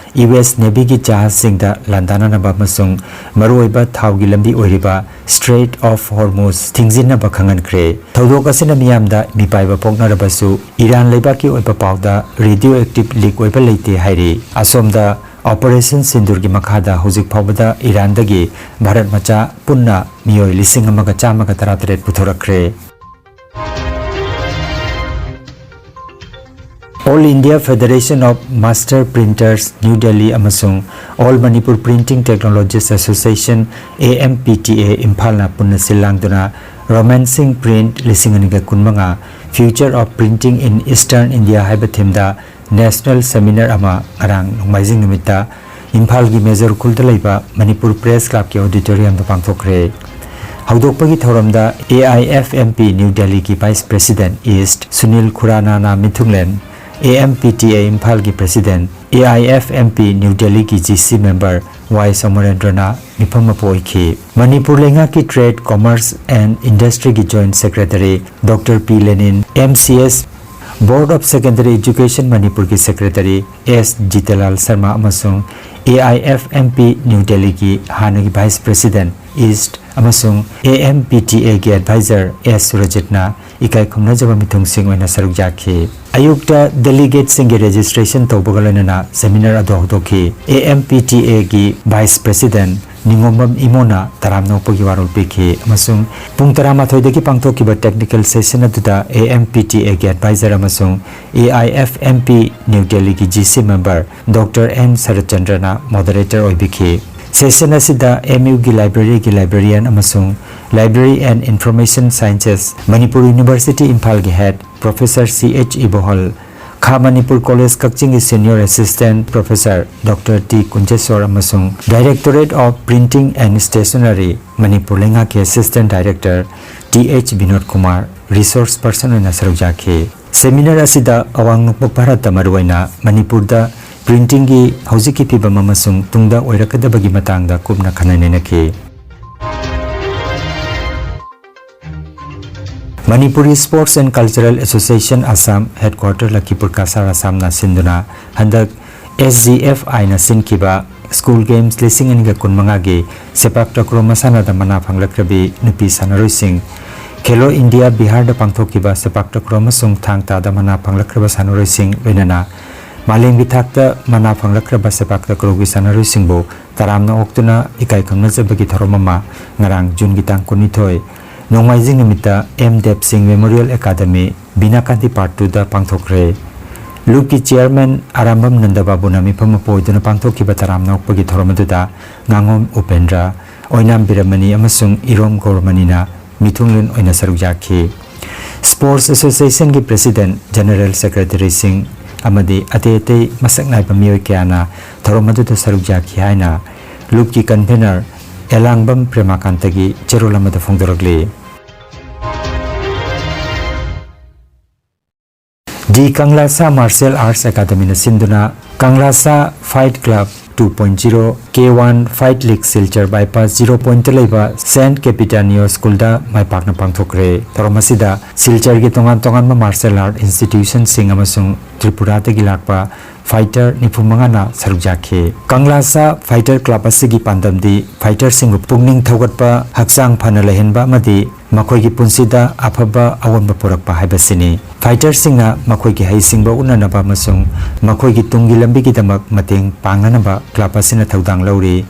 U S Navyꯒꯤ ꯖꯍꯥꯖꯁꯤꯡꯗ ꯂꯥꯟꯗꯥꯅꯅꯕ ꯑꯃꯁꯨꯡ ꯃꯔꯨꯑꯣꯏꯕ ꯊꯥꯎꯒꯤ ꯂꯝꯕꯤ ꯑꯣꯏꯔꯤꯕ Strait of Hormuz ꯊꯤꯡꯖꯤꯟꯅꯕ ꯈꯪꯍꯟꯈ꯭ꯔꯦ꯫ ꯊꯧꯗꯣꯛ ꯑꯁꯤꯅ ꯃꯤꯌꯥꯝꯗ ꯃꯤꯄꯥꯏꯕ ꯄꯣꯛꯅꯔꯕꯁꯨ, ꯏꯔꯥꯟ ꯂꯩꯕꯥꯛꯀꯤ ꯑꯣꯏꯕ ꯄꯥꯎꯗ radioactive leak ꯑꯣꯏꯕ ꯂꯩꯇꯦ ꯍꯥꯏꯔꯤ꯫ ꯑꯁꯣꯝꯗ, Operation Sindoorꯒꯤ ꯃꯈꯥꯗ ꯍꯧꯖꯤꯛ ꯐꯥꯎꯕꯗ ꯏꯔꯥꯟꯗꯒꯤ ꯚꯥꯔꯠ ꯃꯆꯥ ꯄꯨꯟꯅ ꯃꯤꯑꯣꯏ ꯂꯤꯁꯤꯡ ꯑꯃꯒ ꯆꯥꯝꯃꯒ ꯇꯔꯥꯇꯔꯦꯠ ꯄꯨꯊꯣꯔꯛꯈ꯭ꯔꯦ꯫ All India Federation of Master Printers, New Delhi ꯑꯃꯁꯨꯡ All Manipur Printing Technologists Association, A M P T A, ꯏꯝꯐꯥꯜꯅ ꯄꯨꯟꯅ ꯁꯤꯜ ꯂꯥꯡꯗꯨꯅ Romancing Print ꯂꯤꯁꯤꯡ ꯑꯅꯤꯒ ꯀꯨꯟꯃꯉꯥ, Future of Printing in Eastern India ꯍꯥꯏꯕ ꯊꯤꯝꯗ national seminar ꯑꯃ ꯉꯔꯥꯡ ꯅꯣꯡꯃꯥꯏꯖꯤꯡ ꯅꯨꯃꯤꯠꯇ ꯏꯝꯐꯥꯜꯒꯤ ꯃꯦꯖꯔ ꯎꯈ꯭ꯔꯨꯜꯗ ꯂꯩꯕ ꯃꯅꯤꯄꯨꯔ ꯄ꯭ꯔꯦꯁ ꯀ꯭ꯂꯕꯀꯤ ꯑꯣꯗꯤꯇꯣꯔꯤꯌꯝꯗ ꯄꯥꯡꯊꯣꯛꯈ꯭ꯔꯦ꯫ ꯍꯧꯗꯣꯛꯄꯒꯤ ꯊꯧꯔꯝꯗ A I F M P new ꯗꯦꯜꯂꯤꯒꯤ ꯚꯥꯏꯁ ꯄ꯭ꯔꯦꯁꯤꯗꯦꯟꯠ ꯏꯁ꯭ꯠ ꯁꯨꯅꯤꯜ ꯈꯨꯔꯥꯅꯥꯅ ꯃꯤꯊꯨꯡꯂꯦꯟ, A M P T A ꯏꯝꯐꯥꯜꯒꯤ president, A I F M P new ꯗꯦꯜꯂꯤꯒꯤ G C ꯃꯦꯝꯕꯔ ꯋꯥꯏ ꯁꯣꯃꯔꯦꯟꯗ꯭ꯔꯅ ꯃꯤꯐꯝ ꯃꯄꯨ ꯑꯣꯏꯈꯤ꯫ ꯃꯅꯤꯄꯨꯔ ꯂꯩꯉꯥꯛꯀꯤ Trade, Commerce and Industryꯒꯤ joint secretary doctor P Lenin, M C S, Board of Secondary Education ꯃꯅꯤꯄꯨꯔꯒꯤ ꯁꯦꯀ꯭ꯔꯦꯇꯔꯤ ꯑꯦꯁ ꯖꯤꯇꯦꯂꯥꯜ ꯁꯔꯃ ꯑꯃꯁꯨꯡ A I F M P new ꯗꯦꯜꯂꯤꯒꯤ ꯍꯥꯟꯅꯒꯤ ꯚꯥꯏꯁ ꯄ꯭ꯔꯦꯁꯤꯗꯦꯟꯠ ꯏꯁ꯭ꯠ ꯑꯃꯁꯨꯡ A M P T Aꯒꯤ ꯑꯦꯗꯚꯥꯏꯖꯔ ꯑꯦꯁ ꯁꯨꯔꯖꯤꯠꯅ ꯏꯀꯥꯏ ꯈꯨꯝꯅꯖꯕ ꯃꯤꯊꯨꯡꯁꯤꯡ ꯑꯣꯏꯅ ꯁꯔꯨꯛ ꯌꯥꯈꯤ꯫ ꯑꯌꯨꯛꯇ ꯗꯦꯂꯤꯒꯦꯠꯁꯤꯡꯒꯤ ꯔꯦꯖꯤꯁꯇ꯭ꯔꯦꯁꯟ ꯇꯧꯕꯒ ꯂꯣꯏꯅꯅ ꯁꯦꯃꯤꯅꯥꯔ ꯑꯗꯨ ꯍꯧꯗꯣꯛꯈꯤ꯫ A M P T Aꯒꯤ ꯚꯥꯏꯁ ꯄ꯭ꯔꯦꯁꯤꯗꯦꯟꯠ ꯅꯤꯉꯣꯝꯕꯝ ꯏꯃꯣꯅ ꯇꯔꯥꯝꯅ ꯑꯣꯛꯄꯒꯤ ꯋꯥꯔꯣꯜ ꯄꯤꯈꯤ ꯑꯃꯁꯨꯡ ꯄꯨꯡ ꯇꯔꯥꯃꯥꯊꯣꯏꯗꯒꯤ ꯄꯥꯡꯊꯣꯛꯈꯤꯕ ꯇꯦꯛꯅꯤꯀꯦꯜ ꯁꯦꯁꯟ ꯑꯗꯨꯗ A M P T Aꯒꯤ ꯑꯦꯗꯚꯥꯏꯖꯔ ꯑꯃꯁꯨꯡ A I F M P new ꯗꯦꯜꯂꯤꯒꯤ G C member doctor N ꯁꯔꯠꯆꯟꯗ꯭ꯔꯅ ꯃꯣꯗꯔꯦꯇꯔ ꯑꯣꯏꯕꯤꯈꯤ꯫ ꯁꯦꯁꯟ ꯑꯁꯤꯗ M Uꯒꯤ ꯂꯥꯏꯕ꯭ꯔꯦꯔꯤꯒꯤ ꯂꯥꯏꯕ꯭ꯔꯦꯔꯤꯌꯟ ꯑꯃꯁꯨꯡ Library and Information Sciences, Manipur university ꯏꯝꯐꯥꯜꯒꯤ head professor C H Ibohal, ꯈꯥ ꯃꯅꯤꯄꯨꯔ ꯀꯣꯂꯦꯖ ꯀꯛꯆꯤꯡꯒꯤ senior assistant professor doctor T ꯀꯨꯟꯖꯦꯁꯣꯔ ꯑꯃꯁꯨꯡ Directorate of Printing and Stationery Manipur ꯂꯩꯉꯥꯛꯀꯤ assistant director T H Binod Kumar resource person ꯑꯣꯏꯅ ꯁꯔꯨꯛ ꯌꯥꯈꯤ꯫ ꯁꯦꯃꯤꯅꯥꯔ ꯑꯁꯤꯗ ꯑꯋꯥꯡ ꯅꯣꯡꯄꯣꯛ ꯚꯥꯔꯠꯇ, ꯃꯔꯨꯑꯣꯏꯅ ꯃꯅꯤꯄꯨꯔꯗ, ꯄ꯭ꯔꯤꯟꯇꯤꯡꯒꯤ ꯍꯧꯖꯤꯛꯀꯤ ꯐꯤꯕꯝ ꯑꯃꯁꯨꯡ ꯇꯨꯡꯗ ꯑꯣꯏꯔꯛꯀꯗꯕꯒꯤ ꯃꯇꯥꯡꯗ ꯀꯨꯞꯅ ꯈꯟꯅ ꯅꯩꯅꯈꯤ꯫ Manipuri Sports and Cultural Association Assam, headquarter ꯂꯈꯤꯄꯨꯔ Cachar, ꯑꯁꯥꯝꯅ ꯁꯤꯟꯗꯨꯅ ꯍꯟꯗꯛ S G F Iꯅ ꯁꯤꯟꯈꯤꯕ ꯁ꯭ꯀꯨꯜ ꯒꯦꯝꯁ ꯂꯤꯁꯤꯡ ꯑꯅꯤꯒ ꯀꯨꯟꯃꯉꯥꯒꯤ ꯁꯦꯄꯥꯛ ꯇꯀ꯭ꯔꯣ ꯃꯁꯥꯟꯅꯗ ꯃꯅꯥ ꯐꯪꯂꯛꯈ꯭ꯔꯕꯤ ꯅꯨꯄꯤ ꯁꯥꯟꯅꯔꯣꯏꯁꯤꯡ, ꯈꯦꯂꯣ ꯏꯟꯗꯤꯌꯥ ꯕꯤꯍꯥꯔꯗ ꯄꯥꯡꯊꯣꯛꯈꯤꯕ ꯁꯦꯄꯥꯛ ꯇꯀ꯭ꯔꯣ ꯑꯃꯁꯨꯡ ꯊꯥꯡ ꯇꯥꯗ ꯃꯅꯥ ꯐꯪꯂꯛꯈ꯭ꯔꯕ ꯁꯥꯟꯅꯔꯣꯏꯁꯤꯡ, ꯂꯣꯏꯅꯅ ꯃꯥꯂꯦꯝꯒꯤ ꯊꯥꯛꯇ ꯃꯅꯥ ꯐꯪꯂꯛꯈ꯭ꯔꯕ ꯁꯦꯄꯥꯛ ꯇꯀ꯭ꯔꯣꯒꯤ ꯁꯥꯟꯅꯔꯣꯏꯁꯤꯡꯕꯨ ꯇꯔꯥꯝꯅ ꯑꯣꯛꯇꯨꯅ ꯏꯀꯥꯏ ꯈꯨꯝꯅꯖꯕꯒꯤ ꯊꯧꯔꯝ ꯑꯃ ꯉꯔꯥꯡ ꯖꯨꯟꯒꯤ ꯇꯥꯡ ꯀꯨꯟꯅꯤꯊꯣꯏ, ꯅꯣꯡꯃꯥꯏꯖꯤꯡ ꯅꯨꯃꯤꯠꯇ M ꯗꯦꯕ ꯁꯤꯡ ꯃꯦꯃꯣꯔꯤꯌꯦꯜ ꯑꯦꯀꯥꯗꯃꯤ, ꯕꯤꯅꯥꯀꯥꯟꯇꯤ ꯄꯥꯔꯛ ꯇꯨꯗ ꯄꯥꯡꯊꯣꯛꯈ꯭ꯔꯦ꯫ ꯂꯨꯞꯀꯤ ꯆꯤꯌꯥꯔꯃꯦꯟ ꯑꯔꯥꯝꯕꯝ ꯅꯟꯗꯕꯥꯕꯨꯅ ꯃꯤꯐꯝ ꯃꯄꯨ ꯑꯣꯏꯗꯨꯅ ꯄꯥꯡꯊꯣꯛꯈꯤꯕ ꯇꯔꯥꯝꯅ ꯑꯣꯛꯄꯒꯤ ꯊꯧꯔꯝ ꯑꯗꯨꯗ ꯉꯥꯉꯣꯝ ꯎꯄꯦꯟꯗ꯭ꯔ, ꯑꯣꯏꯅꯥꯝ ꯕꯤꯔꯃꯅꯤ ꯑꯃꯁꯨꯡ ꯏꯔꯣꯝ ꯒꯧꯔꯃꯅꯤꯅ ꯃꯤꯊꯨꯡꯂꯦꯟ ꯑꯣꯏꯅ ꯁꯔꯨꯛ ꯌꯥꯈꯤ꯫ Sports Associationꯒꯤ ꯄ꯭ꯔꯦꯁꯤꯗꯦꯟꯠ, ꯖꯦꯅꯔꯦꯜ ꯁꯦꯀ꯭ꯔꯦꯇꯔꯤꯁꯤꯡ, ꯑꯃꯗꯤ ꯑꯇꯩ ꯑꯇꯩ ꯃꯁꯛ ꯅꯥꯏꯕ ꯃꯤꯑꯣꯏ ꯀꯌꯥꯅ ꯊꯧꯔꯝ ꯑꯗꯨꯗ ꯁꯔꯨꯛ ꯌꯥꯈꯤ ꯍꯥꯏꯅ ꯂꯨꯞꯀꯤ convener ꯑꯦꯂꯥꯡꯕꯝ ꯄ꯭ꯔꯦꯃꯥꯀꯥꯟꯇꯒꯤ ꯆꯦꯔꯣꯜ ꯑꯃꯗ ꯐꯣꯡꯗꯣꯔꯛꯂꯤ꯫ ꯗꯤ ꯀꯪꯂꯥꯁꯥ Martial Arts Academyꯅ ꯁꯤꯟꯗꯨꯅ ꯀꯪꯂꯥꯁꯥ Fight Club two point zero, K one Fight League Silchar Bypass zero pointꯇ ꯂꯩꯕ Saint Capitanios Schoolꯗ ꯃꯥꯏ ꯄꯥꯛꯅ ꯄꯥꯡꯊꯣꯛꯈ꯭ꯔꯦ꯫ ꯊꯧꯔꯝ ꯑꯁꯤꯗ ꯁꯤꯜꯆꯔꯒꯤ ꯇꯣꯉꯥꯟ ꯇꯣꯉꯥꯟꯕ martial art institutionꯁꯤꯡ ꯑꯃꯁꯨꯡ ꯇ꯭ꯔꯤꯄꯨꯔꯥꯗꯒꯤ ꯂꯥꯛꯄ fighter ꯅꯤꯐꯨ ꯃꯉꯥꯅ ꯁꯔꯨꯛ ꯌꯥꯈꯤ꯫ ꯀꯪꯂꯥꯁꯥ Fighter Club ꯑꯁꯤꯒꯤ ꯄꯥꯟꯗꯝꯗꯤ fighterꯁꯤꯡꯕꯨ ꯄꯨꯛꯅꯤꯡ ꯊꯧꯒꯠꯄ, ꯍꯛꯆꯥꯡ ꯐꯅ ꯂꯩꯍꯟꯕ ꯑꯃꯗꯤ ꯃꯈꯣꯏꯒꯤ ꯄꯨꯟꯁꯤꯗ ꯑꯐꯕ ꯑꯑꯣꯟꯕ ꯄꯨꯔꯛꯄ ꯍꯥꯏꯕꯁꯤꯅꯤ꯫ Fighterꯁꯤꯡꯅ ꯃꯈꯣꯏꯒꯤ ꯍꯩꯁꯤꯡꯕ ꯎꯠꯅꯅꯕ ꯑꯃꯁꯨꯡ ꯃꯈꯣꯏꯒꯤ ꯇꯨꯡꯒꯤ ꯂꯝꯕꯤꯒꯤꯗꯃꯛ ꯃꯇꯦꯡ ꯄꯥꯡꯅꯅꯕ club ꯑꯁꯤꯅ ꯊꯧꯗꯥꯡ ꯂꯧꯔꯤ꯫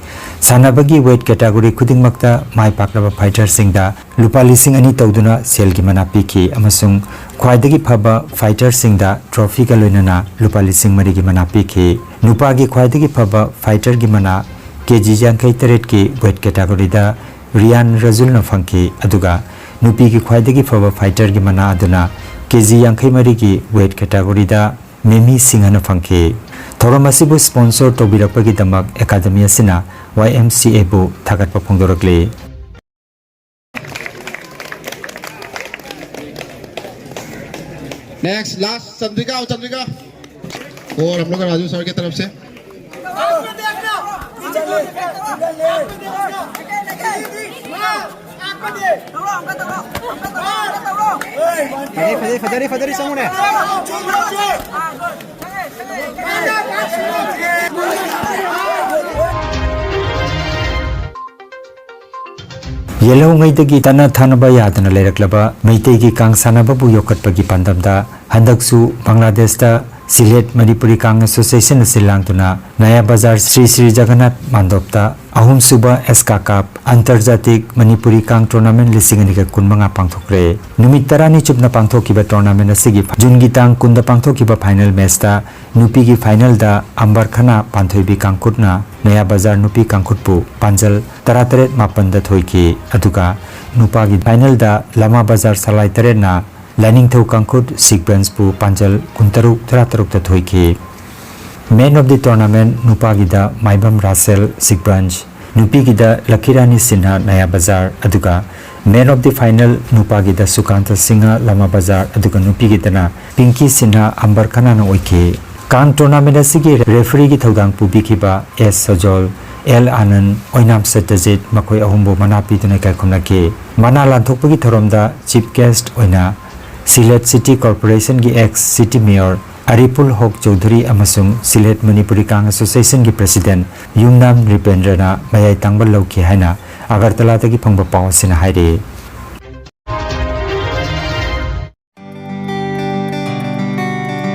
ꯁꯥꯟꯅꯕꯒꯤ weight category ꯈꯨꯗꯤꯡꯃꯛꯇ ꯃꯥꯏ ꯄꯥꯛꯂꯕ fighterꯁꯤꯡꯗ ꯂꯨꯄꯥ ꯂꯤꯁꯤꯡ ꯑꯅꯤ ꯇꯧꯗꯨꯅ ꯁꯦꯜꯒꯤ ꯃꯅꯥ ꯄꯤꯈꯤ ꯑꯃꯁꯨꯡ ꯈ꯭ꯋꯥꯏꯗꯒꯤ ꯐꯕ fighterꯁꯤꯡꯗ trophyꯒ ꯂꯣꯏꯅꯅ ꯂꯨꯄꯥ ꯂꯤꯁꯤꯡ ꯃꯔꯤꯒꯤ ꯃꯅꯥ ꯄꯤꯈꯤ꯫ ꯅꯨꯄꯥꯒꯤ ꯈ꯭ꯋꯥꯏꯗꯒꯤ ꯐꯕ fighterꯒꯤ ꯃꯅꯥ ꯀꯦ ꯖꯤ ꯌꯥꯡꯈꯩ ꯇꯔꯦꯠꯀꯤ weight categoryꯗ ꯔꯤꯌꯥꯟ ꯔꯖꯨꯜꯅ ꯐꯪꯈꯤ, ꯑꯗꯨꯒ ꯅꯨꯄꯤꯒꯤ ꯈ꯭ꯋꯥꯏꯗꯒꯤ ꯐꯕ fighterꯒꯤ ꯃꯅꯥ ꯑꯗꯨꯅ ꯀꯦ ꯖꯤ ꯌꯥꯡꯈꯩ ꯃꯔꯤꯒꯤ weight categoryꯗ ꯃꯦꯃꯤ ꯁꯤꯡꯍꯅ ꯐꯪꯈꯤ꯫ ꯊꯧꯔꯝ ꯑꯁꯤꯕꯨ sponsor ꯇꯧꯕꯤꯔꯛꯄꯒꯤꯗꯃꯛ academy ꯑꯁꯤꯅ Y M C Aꯕꯨ ꯊꯥꯒꯠꯄ ꯐꯣꯡꯗꯣꯔꯛꯂꯤ꯫ Next, last, चंद्रिका, आओ, चंद्रिका। और हम लोग राजू सर की तरफ से। ꯌꯦꯜꯍꯧꯉꯩꯗꯒꯤ ꯇꯠꯅ ꯊꯥꯅꯕ ꯌꯥꯗꯅ ꯂꯩꯔꯛꯂꯕ ꯃꯩꯇꯩꯒꯤ ꯀꯥꯡ ꯁꯥꯟꯅꯕꯕꯨ ꯌꯣꯛꯈꯠꯄꯒꯤ ꯄꯥꯟꯗꯝꯗ ꯍꯟꯗꯛꯁꯨ ꯕꯪꯒ꯭ꯂꯥꯗꯦꯁꯇ ꯁꯤꯂꯦꯠ ꯃꯅꯤꯄꯨꯔꯤ ꯀꯥꯡ association ꯑꯁꯤ ꯂꯥꯡꯗꯨꯅ ꯅꯌꯥ ꯕꯖꯥꯔ ꯁ꯭ꯔꯤ ꯁ꯭ꯔꯤ ꯖꯒꯟꯅꯥꯊ ꯃꯥꯟꯗꯣꯞꯇ ꯑꯍꯨꯝꯁꯨꯕ ꯑꯦꯁꯀꯥ ꯀꯞ ꯑꯟꯇꯔꯖꯥꯇꯤꯛ ꯃꯅꯤꯄꯨꯔꯤ ꯀꯥꯡ tournament ꯂꯤꯁꯤꯡ ꯑꯅꯤꯒ ꯀꯨꯟꯃꯉꯥ ꯄꯥꯡꯊꯣꯛꯈ꯭ꯔꯦ꯫ ꯅꯨꯃꯤꯠ ꯇꯔꯥꯅꯤ ꯆꯨꯞꯅ ꯄꯥꯡꯊꯣꯛꯈꯤꯕ tournamentꯁꯤꯒꯤ ꯖꯨꯟꯒꯤ ꯇꯥꯡ ꯀꯨꯟꯗ ꯄꯥꯡꯊꯣꯛꯈꯤꯕ final matchꯇ ꯅꯨꯄꯤꯒꯤ finalꯗ ꯑꯝꯕꯔ ꯈꯅꯥ ꯄꯥꯟꯊꯣꯏꯕꯤ ꯀꯥꯡꯈꯨꯠꯅ ꯅꯌꯥ ꯕꯖꯥꯔ ꯅꯨꯄꯤ ꯀꯥꯡꯈꯨꯠꯄꯨ ꯄꯥꯟꯖꯜ ꯇꯔꯥꯇꯔꯦꯠ ꯃꯥꯄꯟꯗ ꯊꯣꯏꯈꯤ꯫ ꯑꯗꯨꯒ ꯅꯨꯄꯥꯒꯤ finalꯗ ꯂꯃꯥ ꯕꯖꯥꯔ ꯁꯂꯥꯏ ꯇꯔꯦꯠꯅ ꯂꯥꯏꯅꯤꯡꯊꯧ ꯀꯥꯡꯈꯨꯠ ꯁꯤꯛ ꯕ꯭ꯔꯟꯁꯄꯨ ꯄꯥꯟꯖꯜ ꯀꯨꯟꯇꯔꯨꯛ, ꯇꯔꯥꯇꯔꯨꯛꯇ ꯊꯣꯏꯈꯤ꯫ Man of the tournament ꯅꯨꯄꯥꯒꯤꯗ ꯃꯥꯏꯕꯝ ꯔꯥꯁꯦꯜ ꯁꯤꯛ ꯕ꯭ꯔꯟꯁ, ꯅꯨꯄꯤꯒꯤꯗ ꯂꯛꯈꯤꯔꯥꯅꯤ ꯁꯤꯟꯍꯥ ꯅꯌꯥ ꯕꯖꯥꯔ, ꯑꯗꯨꯒ Man of the final ꯅꯨꯄꯥꯒꯤꯗ ꯁꯨꯀꯥꯟꯇ Singh ꯂꯥꯃꯥ ꯕꯖꯥꯔ, ꯑꯗꯨꯒ ꯅꯨꯄꯤꯒꯤꯗꯅ ꯄꯤꯡꯀꯤ ꯁꯤꯟꯍꯥ ꯑꯝꯕꯔ ꯈꯅꯥꯅ ꯑꯣꯏꯈꯤ꯫ ꯀꯥꯟ tournament ꯑꯁꯤꯒꯤ ꯔꯦꯐ꯭ꯔꯤꯒꯤ ꯊꯧꯗꯥꯡ ꯄꯨꯕꯤꯈꯤꯕ ꯑꯦꯁ ꯁꯖꯣꯜ, ꯑꯦꯜ ꯑꯥꯅꯟ, ꯑꯣꯏꯅꯥꯝ ꯁꯠꯇꯖꯤꯠ, ꯃꯈꯣꯏ ꯑꯍꯨꯝꯕꯨ ꯃꯅꯥ ꯄꯤꯗꯨꯅ ꯏꯀꯥꯏ ꯈꯨꯝꯅꯈꯤ꯫ ꯃꯅꯥ ꯂꯥꯟꯊꯣꯛꯄꯒꯤ ꯊꯧꯔꯝꯗ chief guest ꯑꯣꯏꯅ ꯁꯤꯂꯦꯠ city corporationꯒꯤ ex city mayor ꯑꯔꯤꯄꯨꯜ ꯍꯣꯛ Chaudhuri ꯑꯃꯁꯨꯡ ꯁꯤꯂꯦꯠ ꯃꯅꯤꯄꯨꯔꯤ ꯀꯥꯡ associationꯒꯤ president ꯌꯨꯝꯅꯥꯝ ꯅ꯭ꯔꯤꯄꯦꯟꯗ꯭ꯔꯅ ꯃꯌꯥꯏ ꯇꯥꯡꯕ ꯂꯧꯈꯤ ꯍꯥꯏꯅ ꯑꯒꯔꯇꯂꯥꯗꯒꯤ ꯐꯪꯕ ꯄꯥꯎ ꯑꯁꯤꯅ ꯍꯥꯏꯔꯤ꯫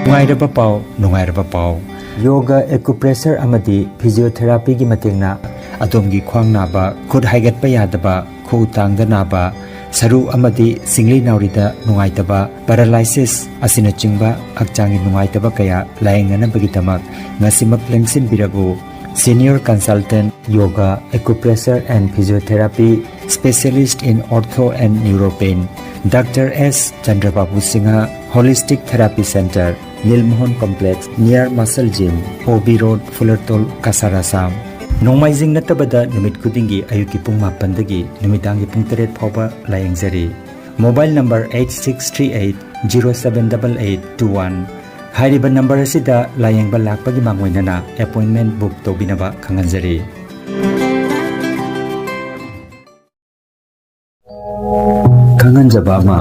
ꯅꯨꯡꯉꯥꯏꯔꯕ ꯄꯥꯎ, ꯅꯨꯡꯉꯥꯏꯔꯕ ꯄꯥꯎ꯫ ꯌꯣꯒ, acupressure ꯑꯃꯗꯤ physiotherapyꯒꯤ ꯃꯇꯦꯡꯅ ꯑꯗꯣꯝꯒꯤ ꯈ꯭ꯋꯥꯡ ꯅꯥꯕ, ꯈꯨꯠ ꯍꯥꯏꯒꯠꯄ ꯌꯥꯗꯕ, ꯈꯨꯎ ꯇꯥꯡꯗ ꯅꯥꯕ, ꯁꯔꯨ ꯑꯃꯗꯤ ꯁꯤꯡꯂꯤ ꯅꯥꯎꯔꯤꯗ ꯅꯨꯡꯉꯥꯏꯇꯕ, paralysis ꯑꯁꯤꯅꯆꯤꯡꯕ ꯍꯛꯆꯥꯡꯒꯤ ꯅꯨꯡꯉꯥꯏꯇꯕ ꯀꯌꯥ ꯂꯥꯌꯦꯡꯅꯅꯕꯒꯤꯗꯃꯛ ꯉꯁꯤꯃꯛ ꯂꯦꯡꯁꯤꯟꯕꯤꯔꯕꯨ꯫ Senior consultant, yoga, acupressure and physiotherapy specialist in ortho and neuropain, Doctor S Chandrababu Singha, Holistic Therapy Center, Nilmohan Complex, near Muscle Gym, O B Road, Fulertol, Cachar, Assam꯫ ꯅꯣꯡꯃꯥꯏꯖꯤꯡ ꯅꯠꯇꯕꯗ ꯅꯨꯃꯤꯠ ꯈꯨꯗꯤꯡꯒꯤ ꯑꯌꯨꯛꯀꯤ ꯄꯨꯡ ꯃꯥꯄꯟꯗꯒꯤ ꯅꯨꯃꯤꯗꯥꯡꯒꯤ ꯄꯨꯡ ꯇꯔꯦꯠ ꯐꯥꯎꯕ ꯂꯥꯌꯦꯡꯖꯔꯤ꯫ Mobile number eight six three eight zero seven double eight two one꯫ ꯍꯥꯏꯔꯤꯕ number ꯑꯁꯤꯗ ꯂꯥꯌꯦꯡꯕ ꯂꯥꯛꯄꯒꯤ ꯃꯥꯡꯑꯣꯏꯅꯅ appointment book ꯇꯧꯕꯤꯅꯕ ꯈꯪꯍꯟꯖꯔꯤ꯫ ꯈꯪꯍꯟꯖꯕ ꯑꯃ,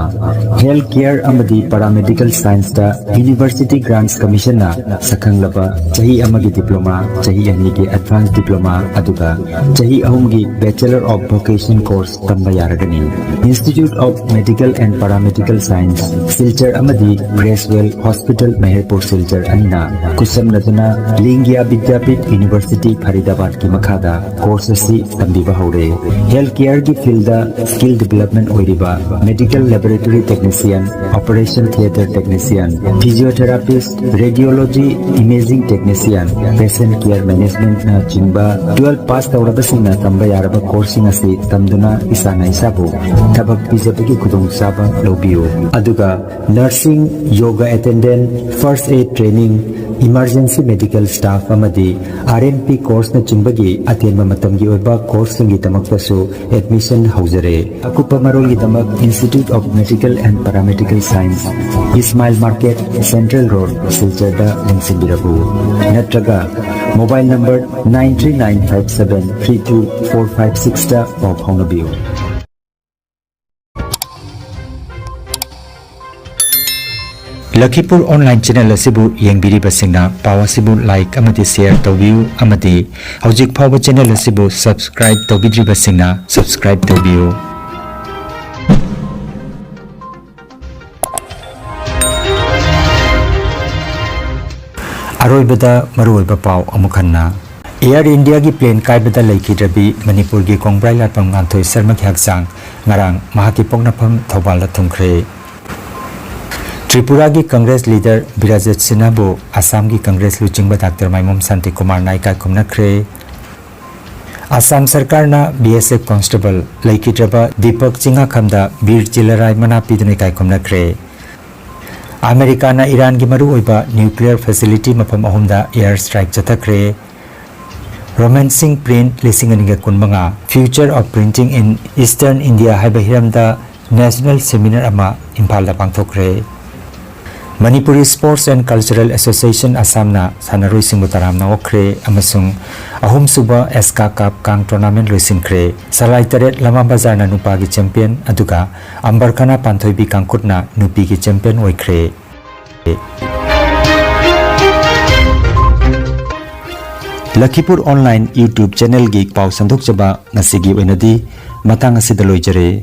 health care ꯑꯃꯗꯤ paramedical scienceꯇ University Grants Commissionꯅ ꯁꯛꯈꯪꯂꯕ ꯆꯍꯤ ꯑꯃꯒꯤ diploma, ꯆꯍꯤ ꯑꯅꯤꯒꯤ advanced diploma, ꯑꯗꯨꯒ ꯆꯍꯤ ꯑꯍꯨꯝꯒꯤ Bachelor of Vocation course ꯇꯝꯕ ꯌꯥꯔꯒꯅꯤ꯫ Institute of Medical and Paramedical Science, Silchar ꯑꯃꯗꯤ Creswell Hospital, ꯃꯍꯦꯔꯄꯨꯔ ꯁꯤꯜꯆꯔ ꯑꯅꯤꯅ ꯈꯨꯠꯁꯝꯅꯗꯨꯅ ꯂꯤꯡꯒꯤꯌꯥ ꯕꯤꯗ꯭ꯌꯥꯄꯤꯊ University, ꯐꯔꯤꯗꯥꯕꯥꯗꯀꯤ ꯃꯈꯥꯗ course ꯑꯁꯤ ꯇꯝꯕꯤꯕ ꯍꯧꯔꯦ꯫ Health careꯒꯤ fieldꯗ skill development ꯑꯣꯏꯔꯤꯕ Medical Laboratory Technician, Operation Theatre Technician, Physiotherapist, Radiology Imaging Technician, Patient Care Managementꯅꯆꯤꯡꯕ twelve pass ꯇꯧꯔꯕꯁꯤꯡꯅ ꯇꯝꯕ ꯌꯥꯔꯕ courseꯁꯤꯡ ꯑꯁꯤ ꯇꯝꯗꯨꯅ ꯏꯁꯥꯅ ꯏꯁꯥꯕꯨ ꯊꯕꯛ ꯄꯤꯖꯕꯒꯤ ꯈꯨꯗꯣꯡꯆꯥꯕ ꯂꯧꯕꯤꯌꯨ꯫ ꯑꯗꯨꯒ nursing, yoga attendant, first aid training, emergency medical staff ꯑꯃꯗꯤ R N P courseꯅꯆꯤꯡꯕꯒꯤ ꯑꯇꯦꯟꯕ ꯃꯇꯝꯒꯤ ꯑꯣꯏꯕ courseꯁꯤꯡꯒꯤꯗꯃꯛꯇꯁꯨ admission ꯍꯧꯖꯔꯦ꯫ ꯑꯀꯨꯞꯄ ꯃꯔꯣꯜꯒꯤꯗꯃꯛ Institute of Medical and Paramedical Science, Ismail Market, Central Road, ꯁꯤꯜꯆꯔꯗ ꯂꯦꯡꯁꯤꯟꯕꯤꯔꯛꯎ꯫ ꯅꯠꯇ꯭ꯔꯒ mobile number nine three nine five seven three two four five sixꯇ ꯄꯥꯎ ꯐꯥꯎꯅꯕꯤꯌꯨ꯫ ꯂꯈꯤꯄꯨꯔ online channel ꯑꯁꯤꯕꯨ ꯌꯦꯡꯕꯤꯔꯤꯕꯁꯤꯡꯅ ꯄꯥꯎ ꯑꯁꯤꯕꯨ like ꯑꯃꯗꯤ share ꯇꯧꯕꯤꯌꯨ ꯑꯃꯗꯤ ꯍꯧꯖꯤꯛ ꯐꯥꯎꯕ channel ꯑꯁꯤꯕꯨ subscribe ꯇꯧꯕꯤꯗ꯭ꯔꯤꯕꯁꯤꯡꯅ subscribe ꯇꯧꯕꯤꯌꯨ꯫ ꯑꯔꯣꯏꯕꯗ ꯃꯔꯨꯑꯣꯏꯕ ꯄꯥꯎ ꯑꯃꯨꯛ ꯍꯟꯅ꯫ Air Indiaꯒꯤ plane ꯀꯥꯏꯕꯗ ꯂꯩꯈꯤꯗ꯭ꯔꯕꯤ ꯃꯅꯤꯄꯨꯔꯒꯤ ꯀꯣꯡꯕ꯭ꯔꯥꯏ ꯂꯥꯠꯄꯝ ꯉꯥꯟꯊꯣꯏ ꯁꯔꯃꯒꯤ ꯍꯛꯆꯥꯡ ꯉꯔꯥꯡ ꯃꯍꯥꯛꯀꯤ ꯄꯣꯛꯅꯐꯝ ꯊꯧꯕꯥꯜꯗ ꯊꯨꯡꯈ꯭ꯔꯦ꯫ ꯇ꯭ꯔꯤꯄꯨꯔꯥꯒꯤ Congress leader ꯕꯤꯔꯥꯖꯤꯠ ꯁꯤꯟꯍꯥꯕꯨ ꯑꯁꯥꯝꯒꯤ Congress ꯂꯨꯆꯤꯡꯕ ꯗꯥꯛꯇꯔ ꯃꯥꯏꯃꯣꯝ ꯁꯥꯟꯇꯤꯀꯨꯃꯥꯔꯅ ꯏꯀꯥꯏ ꯈꯨꯝꯅꯈ꯭ꯔꯦ꯫ ꯑꯁꯥꯝ ꯁꯔꯀꯥꯔꯅ B S F constable ꯂꯩꯈꯤꯗ꯭ꯔꯕ ꯗꯤꯄꯛ ꯆꯤꯡꯉꯥꯈꯝꯗ ꯕꯤꯔ ꯆꯤꯂꯔꯥꯏ ꯃꯅꯥ ꯄꯤꯗꯨꯅ ꯏꯀꯥꯏ ꯈꯨꯝꯅꯈ꯭ꯔꯦ꯫ ꯑꯃꯦꯔꯤꯀꯥꯅ ꯏꯔꯥꯟꯒꯤ ꯃꯔꯨꯑꯣꯏꯕ nuclear facility ꯃꯐꯝ ꯑꯍꯨꯝꯗ air strike ꯆꯠꯊꯈ꯭ꯔꯦ꯫ ꯔꯣꯃꯟ ꯁꯤꯡ ꯄ꯭ꯔꯤꯟꯠ ꯂꯤꯁꯤꯡ ꯑꯅꯤꯒ ꯀꯨꯟꯃꯉꯥ, Future of Printing in Eastern India ꯍꯥꯏꯕ ꯍꯤꯔꯝꯗ national seminar ꯑꯃ ꯏꯝꯐꯥꯜꯗ ꯄꯥꯡꯊꯣꯛꯈ꯭ꯔꯦ꯫ Manipuri Sports and Cultural Association ꯑꯁꯥꯝꯅ ꯁꯥꯟꯅꯔꯣꯏꯁꯤꯡꯕꯨ ꯇꯔꯥꯝꯅ ꯑꯣꯛꯈ꯭ꯔꯦ ꯑꯃꯁꯨꯡ ꯑꯍꯨꯝꯁꯨꯕ ꯑꯦꯁꯀꯥ ꯀꯞ ꯀꯥꯡ tournament ꯂꯣꯏꯁꯤꯟꯈ꯭ꯔꯦ꯫ ꯁꯂꯥꯏ ꯇꯔꯦꯠ ꯂꯃꯥ ꯕꯖꯥꯔꯅ ꯅꯨꯄꯥꯒꯤ champion ꯑꯗꯨꯒ ꯑꯝꯕꯔꯈꯅꯥ ꯄꯥꯟꯊꯣꯏꯕꯤ ꯀꯥꯡꯈꯨꯠꯅ ꯅꯨꯄꯤꯒꯤ champion ꯑꯣꯏꯈ꯭ꯔꯦ꯫ ꯂꯈꯤꯄꯨꯔ online YouTube channelꯒꯤ ꯄꯥꯎ ꯁꯟꯗꯣꯛꯆꯕ ꯉꯁꯤꯒꯤ ꯑꯣꯏꯅꯗꯤ ꯃꯇꯥꯡ ꯑꯁꯤꯗ ꯂꯣꯏꯖꯔꯦ꯫